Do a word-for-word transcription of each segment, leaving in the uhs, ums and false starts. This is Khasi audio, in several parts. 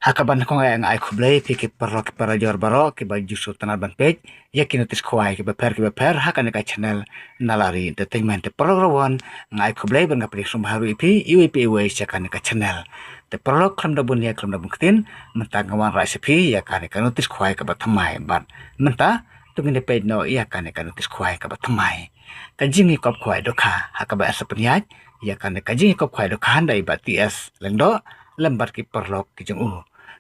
Ha kaba nyngkong nga ai khublei phi ki paralok ki parajor baroh kiba ju sngewtynnat ban peit ïa ki notice khwai kiba pher kiba pher ha kane ka channel Nalari Entertainment. Te paralok rawon, nga ai khublei bad nga pdiang sngewbha ruh ïa phi iwei pa iwei sha kane ka channel. Te paralok, khlem da bun ïa khlem da bun ktien, mynta nga wan rah sha phi ïa kane ka notice khwai kaba thymmai bad mynta to ngin ïa peit noh ïa kane ka notice khwai kaba thymmai. Ka jingïakop khwai dohkha, ha kaba sa pynïaid ïa kane ka jingïakop khwai dohkha da i Bah T S Lyngdoh lem bad ki paralok ki jong u.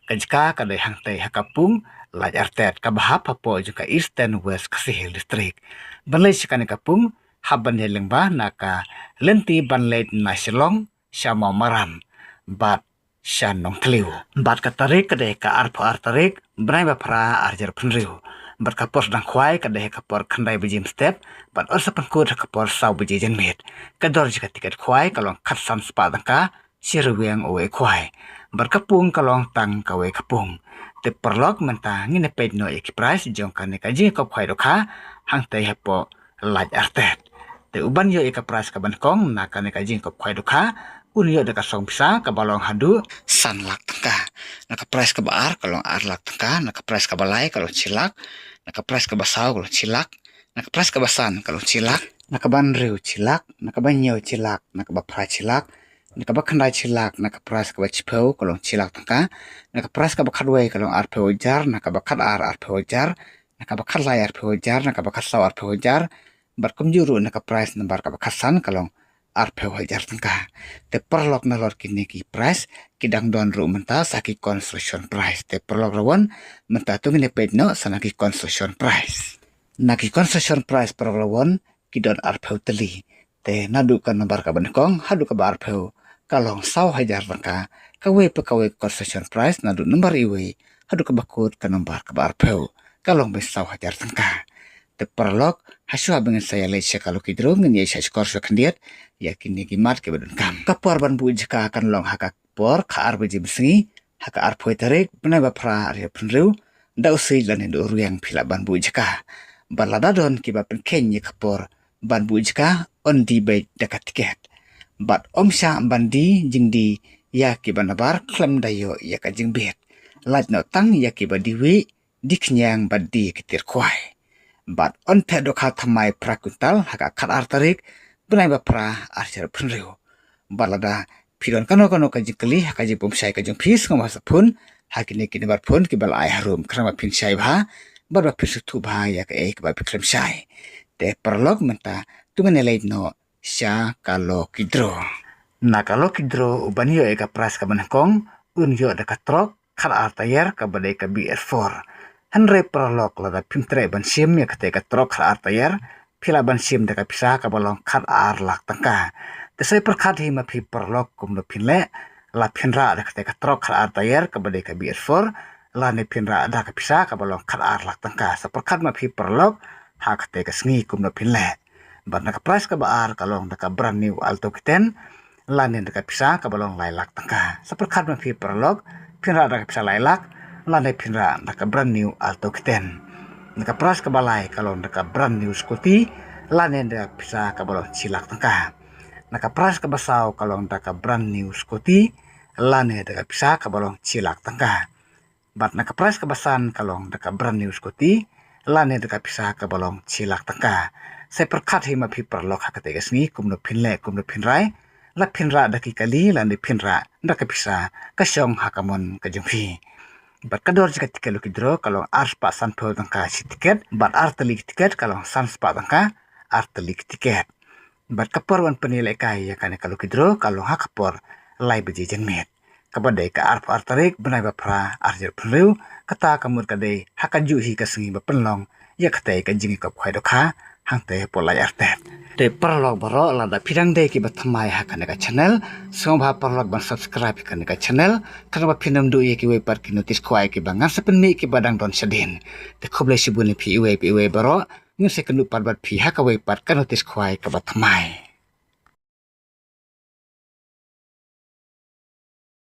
Ka jaka ka dei hangtei ha ka pung Laitartet kaba hap hapoh jong ka Eastern West Khasi Hills District. Ban leit sha kane ka pung, hap ban ïaid lyngba na ka lynti ban leit na Shillong sha Mawmaram bad sha Nongthliew. Bad ka tarik ka dei ka arphew ar tarik bnai ba phra ar hajar phew hynriew. Bad ka por sdang khwai ka dei ha ka por khyndai baje mynstep bad yn sa pynkut ha ka por saw baje janmiet. Ka dor jong ka tiket khwai ka long khatsan spah tyngka shi ryngwiang uwei u khwai. Bad ka pung ka long tang kawei ka pung. Te paralok, mynta ngin ïa peit noh ïa ki prize jong kane ka jingïakop khwai dohkha hangtei hapoh Laitartet. Te uban ïoh ïa ka prize kaba nyngkong na kane ka jingïakop khwai dohkha un ïoh da ka song pisa kaba long haduh san lak tyngka. Na ka prize kaba ar ka long ar lak tyngka, na ka prize kaba lai ka long shi lak, na ka prize kaba saw ka long shi lak, na ka prize kaba san ka long shi lak, na kaba hynriew shi lak, na kaba hynñiew shi lak, na kaba phra shi lak, na kaba khyndai shi lak, na ka prize kaba shiphew ka long shi lak tyngka, na ka prize kaba khatwei ka long arphew hajar, na kaba khatar arphew hajar, na kaba khatlai arphew hajar, na kaba khatsaw arphew hajar, bad kumjuh ruh na ka prize number kaba khatsan ka long arphew hajar tyngka. Te paralok, nalor kine ki prize ki dang don ruh mynta sa ki consolation prize. Te paralok rawon, mynta to ngin ïa peit noh sa na ki consolation prize. Na ki consolation prize, paralok rawon, ki don arphew tylli. Te naduh ka number kaba nyngkong haduh kaba arphew ka long saw hajar tyngka. Kawei pa kawei ka consolation prize naduh number iwei haduh kaba kut ka number kaba arphew ka long beit saw hajar tyngka. Te paralok, ha shuwa ba ngin sa ïaleit sha ka lucky draw, ngin ïa shah shkor shuwa khyndiat ïa kine ki mat kiba donkam. Ka por ban buh jaka kan long ha ka por khatar baje mynsngi ha ka arphew tarik bnai ba phra ar hajar phew hynriew, da u siej lane da u rwiang phi lah ban buh jaka. Bad lada don kiba pynkheiñ ïa ka por ban buh jaka, yn die beit da ka tiket. Bad ym shah ban die jingdie ïa kiba nabar khlem da ïoh ïa ka jingbit. Lait noh tang ïa kiba die wieh, die khñiang bad die ki tiar khwai. Bad yn theh dohkha thymmai phra kwintal ha ka khatar tarik bnai ba phra ar hajar phew hynriew. Bad lada phi don kano kano ka jingkylli ha ka jingbymshai ka jong phi, sngewbha sa phone ha kine ki number phone kiba la ai harum, khnang ba phin shai bha bad ba phin sngewthuh bha ïa kaei kaba phi khlem shai. Te paralok, mynta to ngin ïa leit noh sha ka lucky draw. Na ka lucky draw, uban ïoh ïa ka prize kaba nyngkong un ïoh da ka trok khatar taïer kaba dei ka B S four. Hynrei paralok, lada phim treh ban shim ïa katei ka trok khatar taïer, phi lah ban shim da ka pisa kaba long khatar lak tyngka. Te sa pyrkhat hi ma phi paralok kumno phin leh, la phin rah da katei ka trok khatar taïer kaba dei ka B S four, lane phin rah da ka pisa kaba long khatar lak tyngka. Sa pyrkhat ma phi paralok ha katei ka sngi kumno phin leh. Bad na ka prize kaba ar ka long da ka brand new Alto K ten, lane da ka pisa kaba long lai lak tyngka. Sa pyrkhat ma phi paralok, phin rah da ka pisa lai lak lane phin rah da ka brand new Alto K ten. Na ka prize kaba lai ka long da ka brand new scooty, lane da ka pisa kaba long shi lak tyngka. Na ka prize kaba saw ka long da ka brand new scooty, lane da ka pisa kaba long shi lak tyngka. Bad na ka prize kaba san ka long da ka brand new scooty, lane da ka pisa kaba long shi lak tyngka. Sa pyrkhat hi ma phi paralok ha katei ka sngi kumno phin leh, kumno phin rai, la phin rah da ki kali lane phin rah da ka pisa ka shong ha ka mon ka jong phi. Bad ka dor jong ka tiket lucky draw ka long ar spah sanphew tyngka shi tiket, bad ar tylli ki tiket ka long san spah tyngka ar tylli ki tiket. Bad ka por ban pynïalehkai ïa kane ka lucky draw ka long ha ka por lai baje janmiet, kaba dei ka arphew ar tarik bnai ba phra ar hajar phew hynriew. Kata ka mut ka dei ha kajuh hi ka sngi ba pynlong ïa katei ka jingïakop khwai dohkha hangtei hapoh Laitartet. Te paralok baroh, lada phi dang dei kiba thymmai ha kane ka channel, sngewbha paralok ban subscribe ïa kane ka channel, khnang ba phin ym duh ïa kiwei pat ki notice khwai kiba ngan sa pynmih kiba dang don shadien. Te khublei shibun ïa phi iwei pa iwei baroh. Ngin sa ïakynduh pat bad phi ha kawei pat ka notice khwai kaba thymmai.